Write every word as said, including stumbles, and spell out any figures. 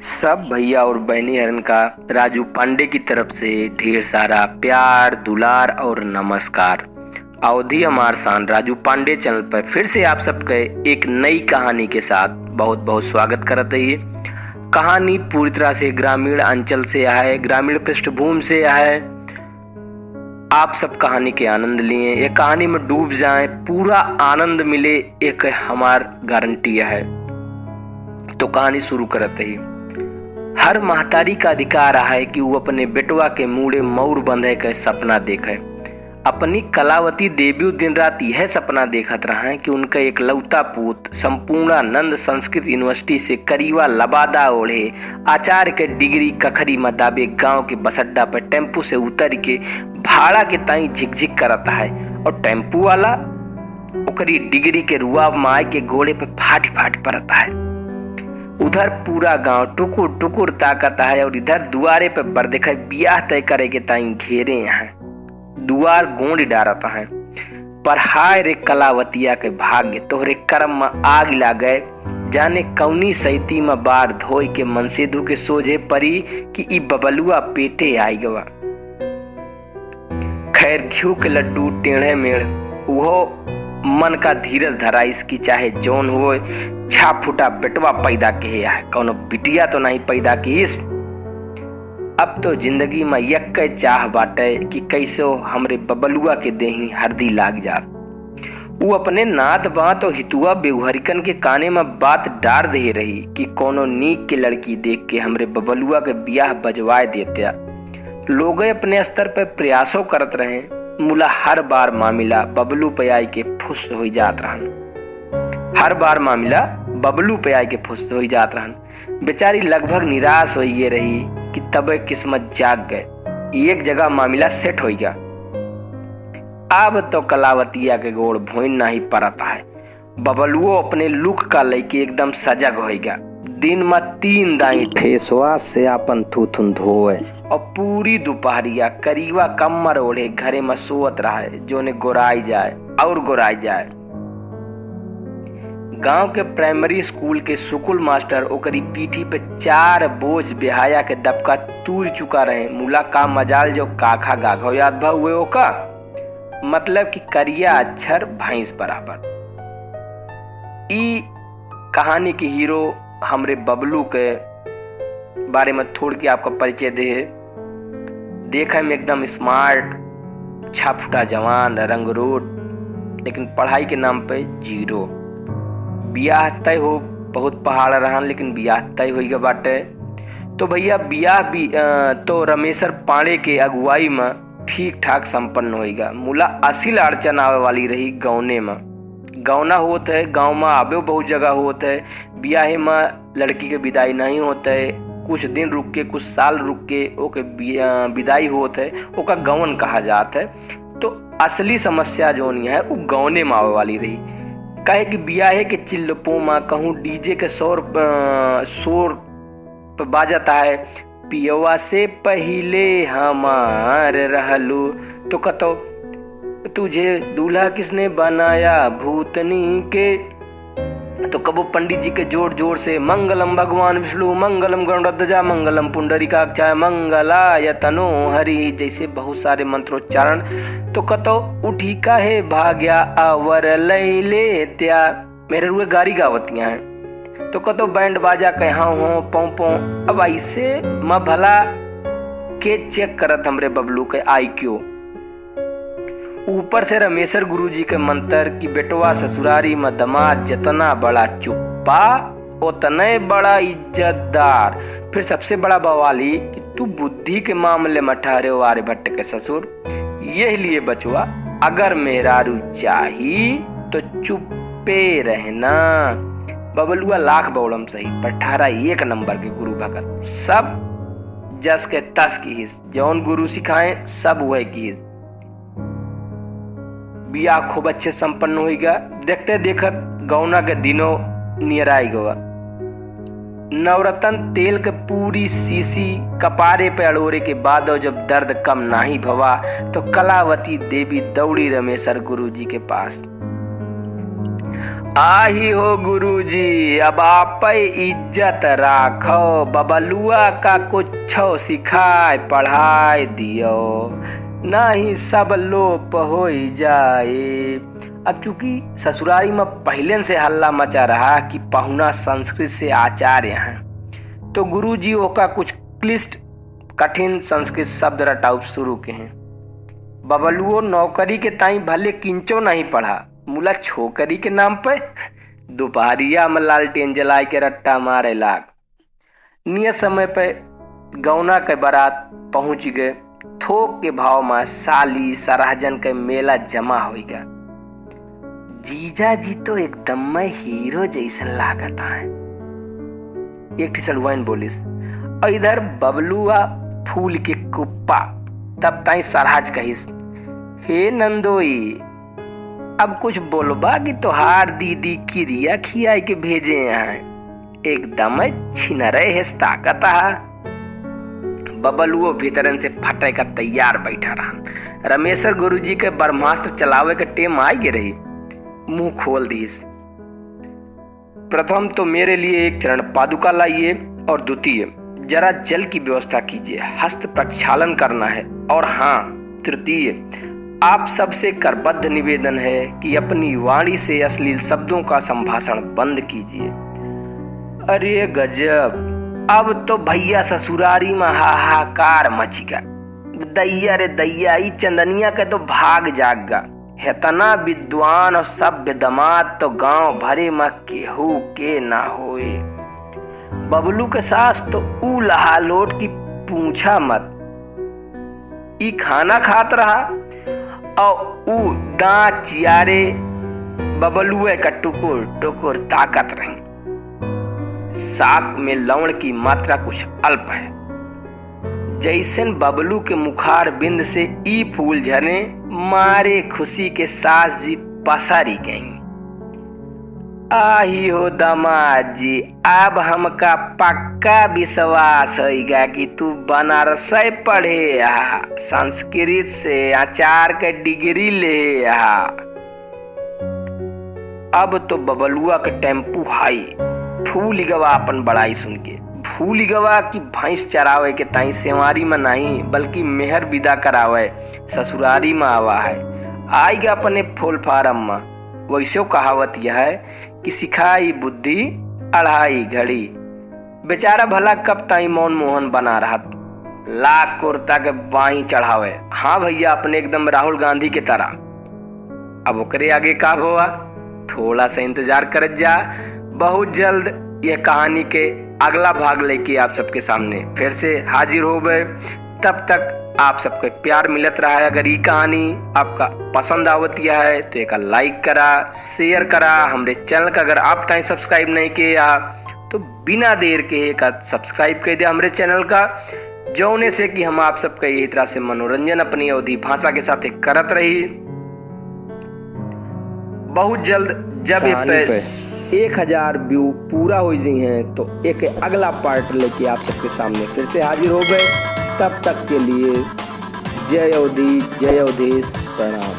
सब भैया और बहनी हरन का राजू पांडे की तरफ से ढेर सारा प्यार, दुलार और नमस्कार। अवधी हमार शान राजू पांडे चैनल पर फिर से आप सबके एक नई कहानी के साथ बहुत बहुत स्वागत करत ही। कहानी पूरी तरह से ग्रामीण अंचल से है, ग्रामीण पृष्ठभूमि से है। आप सब कहानी के आनंद लिए, ये कहानी में डूब जाएं, पूरा आनंद मिले, एक हमार गारंटी है। तो कहानी शुरू करत ही। हर महतारी का अधिकार है कि वो अपने बेटवा के मूड़े मौर बंधे के सपना देखे। अपनी कलावती देवी दिन रात यह सपना देखत रहे कि उनका एकलौता पूत संपूर्णानंद संस्कृत यूनिवर्सिटी से करीवा लबादा ओढ़े, आचार्य के डिग्री कखरी में दाबे, गांव के बस अड्डा पर टेम्पू से उतर के भाड़ा के ताई झिकझिक करत है और टेम्पू वाला ओकरी डिग्री के रुआब में आए के गोड़े पे फाट फाट परत है। उधर पूरा गांव टुकुर टुकुर ताकत है और इधर दुआरे पे बरदेखे बियाह तय करे के ताई घेरे हैं। दुआर गोंड डारत हैं। पर हाय रे कलावतिया के भाग्य, तोहरे कर्म में आग लागे। जाने कौनी सैती में बार धोए के मनसेधु के सोझे परी कि ई बबलुआ पेटे आई गवा। खैर, घिउ के लड्डू टेढ़े मेढ़, उहो मन का धीरज धराइस कि चाहे जौन होए, छा फुटा बेटवा पैदा किहे है, कौनो बिटिया तो नहीं पैदा किहिस। अब तो जिंदगी में यक्के चाह बाटे कि कैसो हमरे बबलुआ के देही हरदी लाग जात। ऊ अपने नात बात और हितुआ बेवहरिकन के काने में बात डार दे रही कि कौनो नीक के लड़की देख के हमरे बबलुआ के बियाह बजवाए देत्या। लोग अपने स्तर पर प्रयासो करत रहे, मुला हर बार मामिला बबलू पे आई के फुस होई जात रहन। हर बार मामिला बबलू पे आई के फुस होई जात रहन। बेचारी लगभग निराश होइए रही कि तबे किस्मत जाग गए, एक जगह मामिला सेट होइगा। अब तो कलावतिया के गोड़ भोइन नाही परत है। बबलुओ अपने लुक का लइके एकदम सजग होइगा। दिन में तीन दाई फेसवाश से आपन थूथुन धोए और पूरी दोपहरिया करीवा कम्मर ओढ़े घरे में सोवत रहे, जोने गोराई जाए और गोराई जाए। गांव के प्राइमरी स्कूल के सुकुल मास्टर ओकरी पीठी पे चार बोझ बेहाया के दबका तूर चुका रहे। मुला का मजाल जो काखा गाघव याद भा हुए ओका, मतलब कि करिया अक्षर भैंस बराबर। ई कहानी के हीरो हमरे बबलू के बारे में थोड़ के आपका परिचय दे है। देखे में एकदम स्मार्ट, छा फुटा जवान, रंगरूट, लेकिन पढ़ाई के नाम पे जीरो। बियाह तय हो बहुत पहाड़ रहन, लेकिन बियाह तय होइगा बाटे। तो भैया बियाह भी, अ, तो रमेसर पांडे के अगुवाई में ठीक ठाक संपन्न होइगा। मुला असिल अड़चन आवे वाली रही गौने में। गौना होत है, गाँव में आबे बहुत जगह होत है, बियाहे में लड़की के विदाई नहीं होत है, कुछ दिन रुक के, कुछ साल रुक के ओके बि-, अ, विदाई होत है, ओका गौन कहा जात है। तो असली समस्या जोन है, उ गौने में आवे वाली रही। काहे कि बियाहे के चिल्लपो में कहूँ डीजे के शोर, अ, शोर पे बाजत है, "पियवा से पहिले हमार रहलू", तो कतो, "तुझे दूल्हा किसने बनाया भूतनी के", तो कबो पंडित जी के जोर जोर से, "मंगलम भगवान विष्णु, मंगलम गरुड़ध्वजा, मंगलम पुंडरीकाक्षाय, मंगलाय तनो हरि", जैसे बहुत सारे मंत्रोच्चारण। तो कतो, "उठी काहे भाग्या अवर लैले त्या", मेहरुए गारी गावतिया हैं। तो कतो बैंड बाजा के हाव हाव पौ पौ। अब ऐसे म भला के चेक करत हमरे बबलू के आई क्यू। ऊपर से रमेसर गुरुजी के मंतर कि बेटवा ससुरारी में दमाद जतना बड़ा चुप्पा, ओतने बड़ा इज्जतदार। फिर सबसे बड़ा बवाली कि तू बुद्धि के मामले में ठहरे हो आर्यभट्ट के ससुर। यही लिए बचवा, अगर मेहरारू चाही तो चुप्पे रहना। बबलुआ लाख बौड़म सही, पर ठहरा एक नंबर के गुरु भगत। सब जस के तस किहिस, जौन गुरु सिखाए सब वह किहिस। बियाह खूब अच्छे संपन्न होइगा। देखते देखत गौना के दिनों नियराई गवा। नवरत्न तेल के पूरी शीशी कपारे पे अड़ोरे के बाद और जब दर्द कम नाही भवा, तो कलावती देवी दौड़ी रमेसर गुरुजी के पास। आही हो गुरुजी, अब आपै इज्जत राखो, बबलुआ का कुछो सिखाए पढ़ाए दियो, नहीं सब लोप होई जाए। अब चूंकि ससुरारी में पहिलेन से हल्ला मचा रहा कि पहुना संस्कृत से आचार्य हैं, तो गुरुजी ओका कुछ क्लिष्ट कठिन संस्कृत शब्द रटाउब शुरू किहे। बबलुओ नौकरी के ताई भले किंचो नहीं पढ़ा, मुला छोकरी के नाम पे दुपहरिया में लालटेन जलाए के रट्टा मारे लाग। नियत समय पे गौना के बारात पहुँच गए। थोक के भाव में साली सरहजन के मेला जमा होइगा। जीजा जी तो एकदम में हीरो जैसन लागत हैं। एक ठे सड़ुआइन बोलिस, और इधर बबलुआ फूल के कुप्पा। तब ताई सरहज कहिस, हे नंदोई, अब कुछ बोलबा कि तोहार दीदी किरिया खियाए के भेजे हैं? एकदम छिनरे हेस ताकत हा। बबलुओ भीतरन से फटे का तैयार बैठा रहन। रमेश्वर गुरुजी के ब्रह्मास्त्र चलावे के टेम आइ गे रही। मुंह खोल दीस। प्रथम तो मेरे लिए एक चरण पादुका लाइए और द्वितीय जरा जल की व्यवस्था कीजिए, हस्त प्रक्षालन करना है। और हाँ, तृतीय, आप सबसे करबद्ध निवेदन है कि अपनी वाणी से अश्लील शब्दों का संभाषण बंद कीजिए। अरे गजब, अब तो भैया ससुरारी में हाहाकार मचिगा। दैया रे दैया, ई चंदनिया के तो भाग जाग गा। हेतना विद्वान और सभ्य दमाद तो गांव भरे में केहू के ना होए। बबलू के सास तो ऊ लहालोट की पूछा मत। ई खाना खात रहा और ऊ दांत चियारे बबलुए का टुकुर टुकुर ताकत रही। साग में लवण की मात्रा कुछ अल्प है। जैसन बबलू के मुखार बिंद से ई फूल झरे, मारे खुशी के सास जी पसारी गई। आही हो दामाद जी, अब हमका पक्का विश्वास होइगा कि तू बनारसे पढ़े हा, संस्कृत से अचार के डिग्री ले हा। अब तो बबलुआ के टेम्पू हाई फूल गवा अपन बड़ाई सुन के। फूल गवा कि भैंस चरावे के ताई सेवारी में नहीं, बल्कि मेहर विदा करावे ससुरारी में आवा है। आइगा अपने फूल फार्म में। वैसे कहावत यह है कि सिखाई बुद्धि अढ़ाई घड़ी। बेचारा भला कब ताई मौन मोहन बना रहत, लाख कुर्ता के बाही चढ़ावे। हाँ भैया, अपने एकदम राहुल गांधी के तरह। अब ओकरे आगे का भवा, थोड़ा सा इंतजार करत जा। बहुत जल्द यह कहानी के अगला भाग लेके आप सबके सामने फिर से हाजिर होबे। तब तक आप सबके प्यार मिलत रहा है। अगर ई कहानी आपका पसंद आवत यह है तो एक लाइक करा, शेयर करा। हमरे चैनल का अगर आप ताई सब्सक्राइब नहीं किए या तो बिना देर के एक सब्सक्राइब कर दे हमरे चैनल का, जौने से कि हम आप सबका यही तरह से मनोरंजन अपनी अवधी भाषा के साथ करत रही। बहुत जल्द जब ये कहानी पे पे एक हजार व्यू पूरा हो जाई हैं तो एक अगला पार्ट लेके आप सबके सामने फिर से हाजिर हो गए। तब तक के लिए जय अवधी, जय अवधेश, प्रणाम।